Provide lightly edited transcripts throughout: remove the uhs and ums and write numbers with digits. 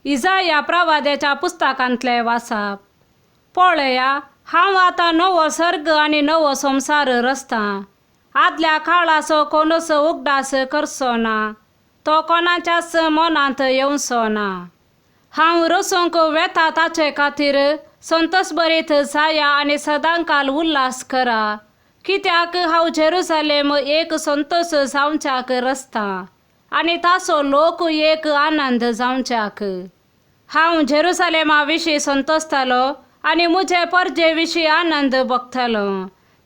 इजाया प्रवाद्याच्या पुस्तकांतलें वाचप. पळया, हांव आतां नवो सर्ग आनी नवो संवसार रचतां. आदल्या काळाचो कोणूच उगडास करचो ना, तो कोणाच्याच मनांत येवचो ना. हांव रचूंक वेता ताचे खातीर संतोशभरीत जाया आनी सदांकाल उल्हास करा, कित्याक हांव जेरुसलेम एक संतोश जावच्याक रचतां आनी ताचो लोक एक आनंद जावच्याक. हांव जेरुसलेमा विशीं संतोशतालो आनी म्हजे परजे विशीं आनंद भोगतालो.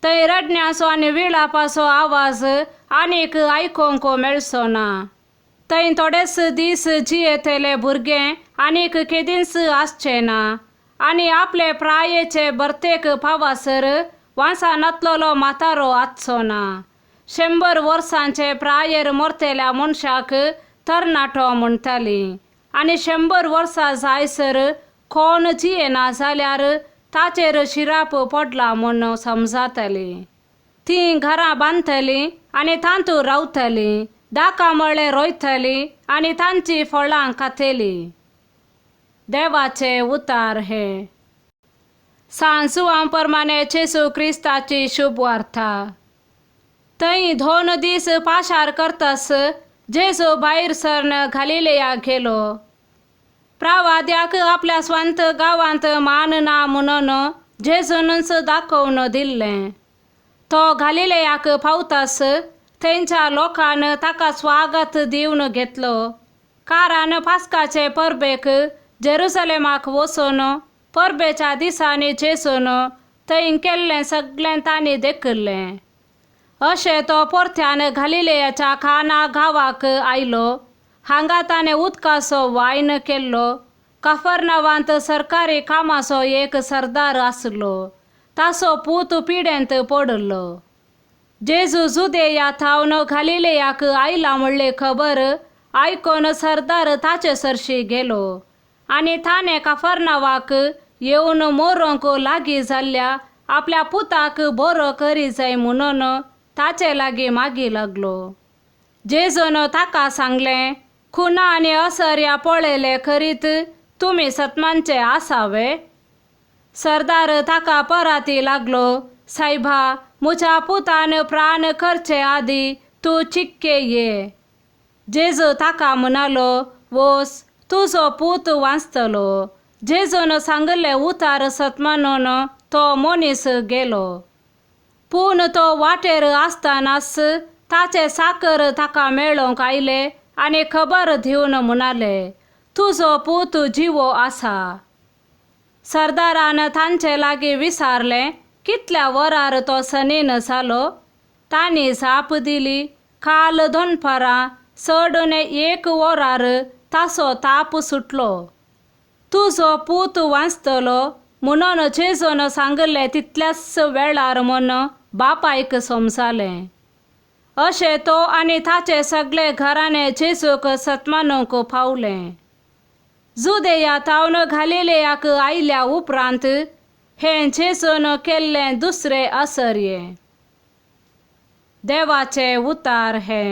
थंय रडण्याचो आनी विळापाचो आवाज आनीक आयकूंक मेळचो ना. थंय थोडेच दीस जियेतले भुरगे आनीक केदींच आसचे ना आनी आपले प्रायेचे भरतेक पावासर वांसानातलेलो म्हातारो आसचो ना. 100 वर्सांचे प्रायेर मरतल्या मनशाक तरणाटो म्हणटाली आनी 100 वर्सां जायसर कोण जियेना जाल्यार ताचेर शिराप पडला म्हूण समजताली. तीं घरां बांदतलीं आनी तातूंत रावतलीं, दाकामळे रोयतलीं आनी तांचीं फळां खातलीं. देवाचे उतार हे. सांसुवां प्रमाणे जेजू क्रिस्ताची शुभ वार्ता. थंय 2 दीस पाशार करतस जेजू भायर सरन गालिलेयाक गेलो. प्रवाद्याक आपल्या स्वांत गांवांत मान ना म्हणून जेजूनच दाखोवन दिल्लें. तो गालिलेयाक पावतास थंयच्या लोकान ताका स्वागत दिवन घेतलो, कारण पास्काचे परबेक जेरुसलेमाक वचून परबेच्या दिसांनी जेजून थंय केल्लें सगळें तांणी देखिल्लें. अशें तो परत्यान गालिलेयाच्या काना गांवाक आयलो. हांगा ताणें उदकाचो वायन केल्लो. कफर्नावांत सरकारी कामाचो एक सरदार आसलो, ताचो पूत पिडेंत पडिल्लो. जेजू जुदेया थावन गालिलेयाक आयला म्हणली खबर आयकून सरदार ताचे सरशी गेलो आनी ताणें कफर्नावाक येवन मरूंक लागीं जाल्ल्या आपल्या पुताक बरो करी जाय म्हणून ताचे लागीं मागी लागलो. जेजून ताका सांगलें, खुना आनी असर्या पळयले करीत तुमी सतमानचे आसावे? सरदार ताका पराती लागलो, सायबा, म्हज्या पुतान प्राण करचे आदी तूं चिक्के ये. जेजू ताका म्हणालो, वोस, तुजो पूत वांचतलो. जेजून सांगिल्लें उतार सतमानून तो मनीस गेलो. पूण तो वाटेर आसतनाच ताचे साकर ताका मेळोवंक आयले आनी खबर दिवन म्हणाले, तुजो पूत जिवो आसा. सरदारान तांचे लागीं विचारलें, कितल्या वरार तो सनीन जालो? तांणी जाप दिली, काल दनपारां चड 1 वरार ताचो ताप सुटलो. तुजो पूत वांचतलो म्हणून जेजून सांगिल्लें तितल्याच वेळार म्हूण बापायक समजालें. अशें तो आनी ताचे सगळे घराणे जेजूक सतमानूंक पावलें. जुदेया थावन गालिलेयाक आयल्या उपरांत हें जेजून केल्लें दुसरें आसर्ये. देवाचे उतार हे.